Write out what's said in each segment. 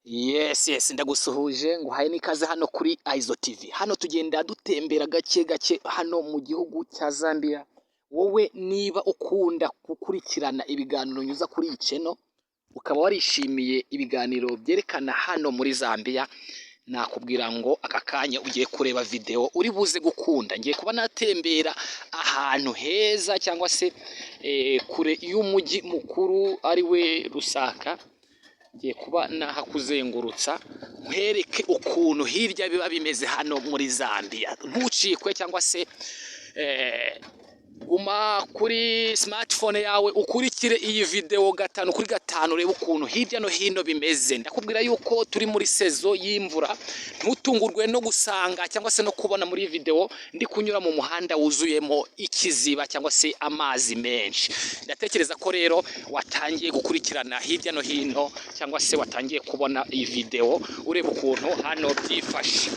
Yes, ndagusuhuje nguhaye n'ikaze hano kuri Aizo TV. Hano tugenda dutembera gake gake hano mu gihugu cya Zambia. Wowe niba ukunda gukurikirana ibiganiro nyuza kuri iyi channel, ukaba warishimiye ibiganiro byerekana hano muri Zambia, nakubwira ngo aka kanya ugiye kureba video uri buze gukunda. Ngiye kuba natembera ahantu heza cyangwa se kure y'umujyi mukuru ari we Lusaka. Ngiye kuba nahakuzengurutsa nkwereke ukuntu hirya biba bimeze hano muri Zambia. Ntucikwe cyangwa se guma kuri smartphone yawe ukurikire iyi video gatanu kuri gatanu, urebe ukuntu hirya no hino bimeze. Ndakubwira yuko turi muri saison y'imvura, ntutungurwe no gusanga cyangwa se no kubona muri iyi video ndi kunyura mu muhanda wuzuyemo ikiziba cyangwa se amazi menshi. Ndatekereza ko rero watangiye gukurikirana hirya no hino cyangwa se watangiye kubona iyi video ureba ukuntu hano byifashe.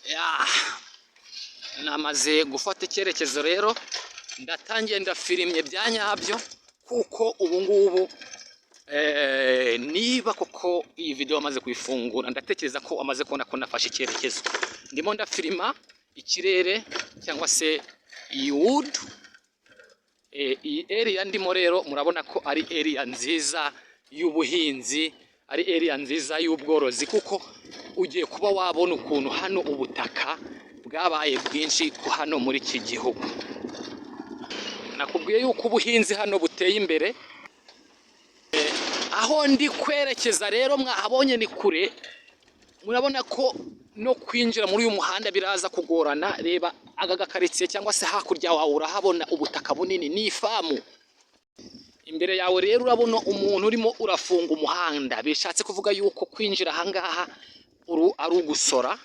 Ya, namaze gufata icyerekezo rero, ndatangiye ndafirimye bya nyabyo, kuko ubu ngubu niba koko iyi video wamaze kuyifungura, ndatekereza ko wamaze kubona ko nafashe icyerekezo. Ndimo ndafirima ikirere cyangwa se iyi wood. Iyi area ndimo rero murabona ko ari area nziza y'ubuhinzi, ari area nziza y'ubworozi, kuko ugiye kuba wabona ukuntu hano ubutaka bwabaye bwinshi hano muri iki gihugu. Nakubwiye yuko ubuhinzi hano buteye imbere. Aho ndi kwerekeza rero mwahabonye ni kure, murabona ko no kwinjira muri uyu muhanda biraza kugorana. Reba aka gakaritsiye cyangwa se hakurya wawe urahabona ubutaka bunini, ni ifamu. Imbere yawe rero urabona umuntu urimo urafunga umuhanda, bishatse kuvuga yuko kwinjira ahangaha uru ari ugusora,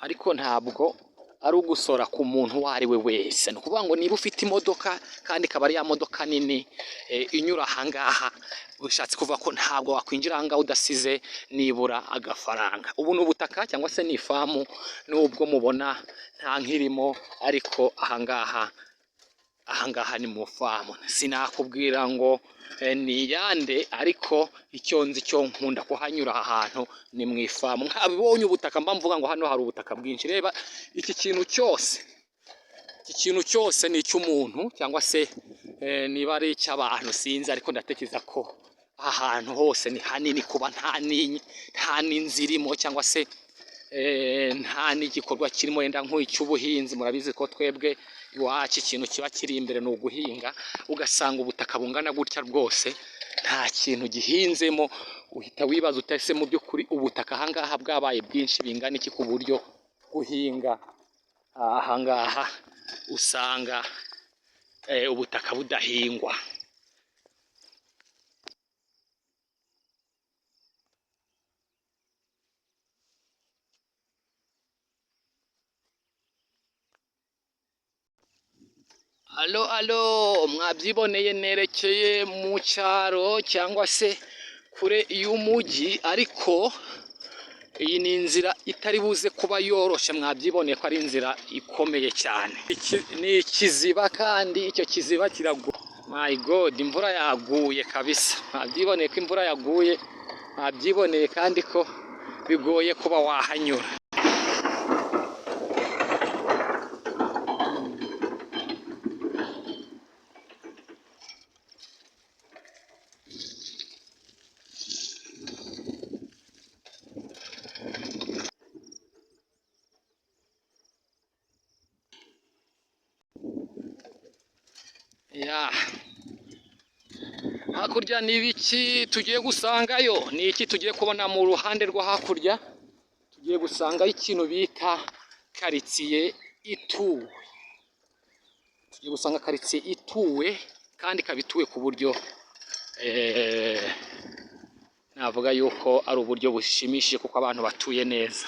ariko ntabwo ari ugusora ku muntu uwo ari we wese. Ni ukuvuga ngo niba ufite imodoka kandi ikaba ari ya modoka nini inyura ahangaha, bishatse kuvuga ko ntabwo wakwinjira ahangaha udasize nibura agafaranga. Ubu ni ubutaka cyangwa se ni ifamu, nubwo mubona nta nkirimo, ariko ahangaha ni mu famu. Sinakubwira ngo ni iyande, ariko icyo nzi cyo nkunda kuhanyura aha hantu ni mu ifamu. Nkabibonye ubutaka mba mvuga ngo hano hari ubutaka bwinshi. Reba iki kintu cyose, iki kintu cyose ni icy'umuntu cyangwa se niba ari icy'abantu sinzi, ariko ndatekereza ko aha hantu hose ni hanini kuba nta n'inzu irimo cyangwa se nta n'igikorwa kirimo wenda nk'icy'ubuhinzi. Murabizi ko twebwe iwacu ikintu kiba kiri imbere ni uguhinga, ugasanga ubutaka bungana gutya rwose nta kintu gihinzemo, uhita wibaza uti ese mu by'ukuri ubutaka ahangaha bwabaye bwinshi bingana iki ku buryo guhinga ahangaha usanga ubutaka budahingwa. Alo alo, mwabyiboneye nerekeye mu cyaro cyangwa se kure y'umujyi, ariko iyi ni inzira itari buze kuba yoroshe. Mwabyiboneye ko ari inzira ikomeye cyane. Iki ni ikiziba kandi icyo kiziba kiraguye. My God, imvura yaguye kabisa. Mwabyiboneye ko imvura yaguye, mwabyiboneye kandi ko bigoye kuba wahanyura. Ya, hakurya ni ibiki tugiye gusangayo? Ni iki tugiye kubona mu ruhande rwo hakurya? Tugiye gusangayo ikintu bita karitsiye ituwe. Tugiye gusanga karitsiye ituwe kandi ikaba ituwe ku buryo navuga yuko ari uburyo bushimishije, kuko abantu batuye neza.